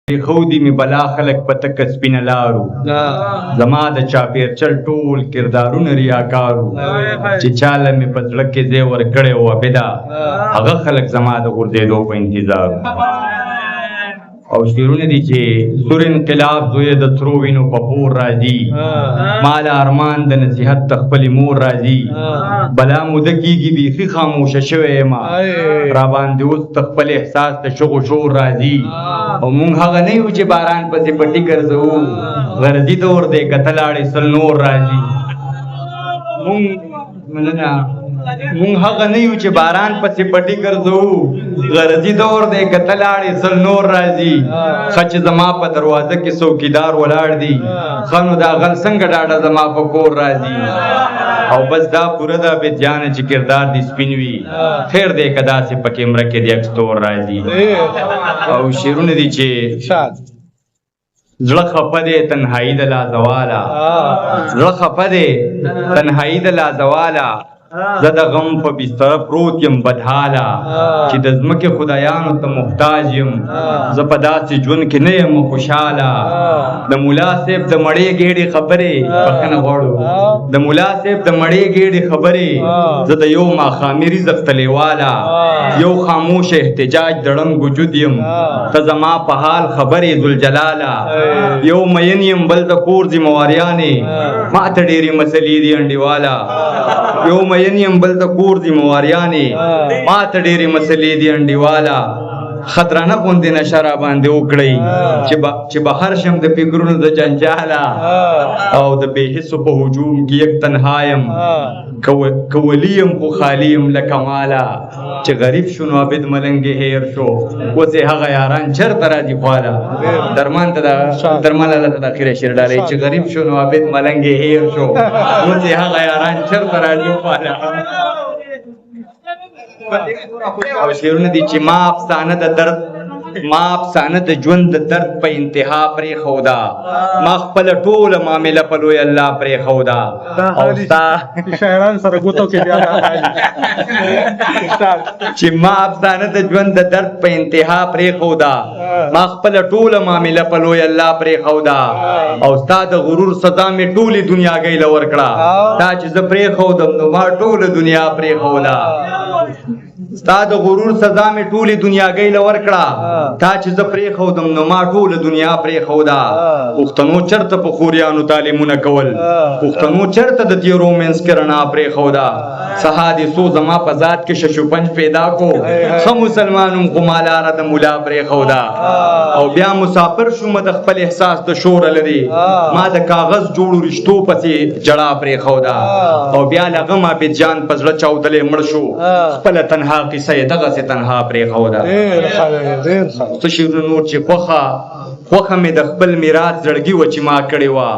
پرېښودي مې بلا خلک په تکه سپینه لارو، زما د چاپېرچل ټول کردارونه ریاکارو، چې چاله مې په زړه کې ځای ورکړی و عابده، هغه خلک زما د غورځېدو په انتظار. او شعرونه دي چې سور انقلاب زوی د سرو وینو په پور راځي، مال ارمان د نصیحت د خپلې مور راځي، بلا موده کېږي بیخي خاموشه شوی یم، را باندې اوس د خپل احساس د شغو شور راځي. او مونږ هغه نه یو چې باران پسې پټي ګرځوو، غرضي دور دی که ته لاړې سل نور راځي. مونږ مننه، مونږ هغه نه یو چې باران پسې پټي ګرځوو، غرضي دور دی که ته لاړې سل نور راځي. ښه چې زما په دروازه کې څوکیدار ولاړ دي، ښه نو دا غل څنګه ډاډه زما په کور راځي. او بس دا پوره ده عابد جانه چې کردار دې سپین وي، خیر دی که داسې په کیمره کې دې عکس تور راځي. او شعرونه دي چې زړه خفه دی تنهایی د لازواله، زړه خفه دی تنهایی د لازواله، زه د غم په بستر پروت یم بدحاله، چې د ځمکې خدایانو ته محتاج یم، زه په داسې ژوند کې نه یم خوشحاله. د مولا صاحب د مړې ګېډې خبرې، بخښنه غواړو، د مولا صاحب د مړې ګېډې خبرې، زه د یو ماښامي رزق ته لېواله، یو خاموش احتجاج د ړنګ وجود یم، ته زما په حال خبرې ذوالجلاله. یو مین یم بل د کور ذمهواریانې، ما ته ډېرې مسلې دي انډیواله. یو مین یم بل د کور ذمهواریانې، ما ته ډېرې مسلې دي انډیواله. خطرانه غوندې نشه را باندې وکړئ چې بهر شم د فکرونو د جنجاله، او د بې حسو په هجوم کې یک تنها یم، که ولي یم خو خالي یم له کماله، چې غریب شو نو عابد ملنګ هېر شو، اوس یې هغه یاران چېرته راځي خواله. درمان ته درمان لالا ته د اخیره شعر ډالۍ، چې غریب شو نو عابد ملنګ هېر شو، اوس یې هغه یاران چېرته راځي خواله. او شعرونه دي چې ما افسانه د درد، ما افسانه د ژوند د درد په انتها پرېښوده، ما خپله ټوله معامله په لوی الله پرېښوده. او ستا شاعران سره ګوتو کې بیا دا حال چې ما افسانه د ژوند د درد په انتها پرېښوده، ما خپله ټوله معامله په لوی الله پرېښوده، او ستا د غرور سزا مې ټولې دنیاګۍ له ورکړه، تا چې زه پرېښودم نو ما ټوله دنیا پرېښوده. ستا د غرور سزا مې ټولې دنیاګۍ له ورکړه، تا چې زه پرېښودم نو ما ټوله دنیا پرېښوده. پښتنو چرته په خوریانو تعلیمونه کول، پښتنو چرته د تیرو منځ کې رڼا پرېښوده. سها دې څو زما په ذات کې ششوپنج پیدا کو، ښه مسلمان وم خو ما لاره د مولا پرېښوده. او بیا مسافر شوم د خپل احساس د شوره لرې، ما د کاغذ جوړو رشتو پسې جړا پرېښوده. او بیا له غمه عابد جان په زړه چاودلی مړ شو، خپله تنها قصه یې دغسې تنها پرېښوده. ډېر ښه دی، ډېر ښه. څه شعرونه نور چې خوښه خوښه مې د خپل میراث زړګي وه چې ما کړې وه،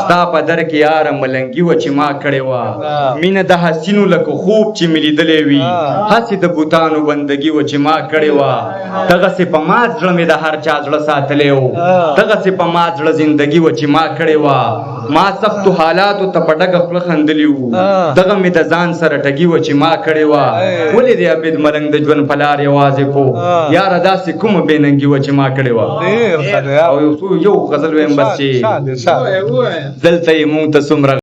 ستا په در کې یاره ملنګي وه چې ما کړې وه، مینه د حسینو لکه خوب چې مې لیدلی وي، هسې د بوتانو بندګي وه چې ما کړې وه، دغسې په مات زړه مې د هر چا زړه ساتلی و، دغسې په مات زړه زندګي وه چې ما کړې وه، ما سختو حالاتو ته په ډکه خوله خندلي وو، دغه مې د ځان سره ټګي وه چې ما کړې وه. ولې دې عابد ملنګ د ژوند په لار یوازې کو، یاره داسې کومه بې ننګي وه چې ما کړې وه. ډېر ښه دی. او یو څو یو غزل وایم بس چې ښه دی، ښه دی. دلته یې مونږ ته څومره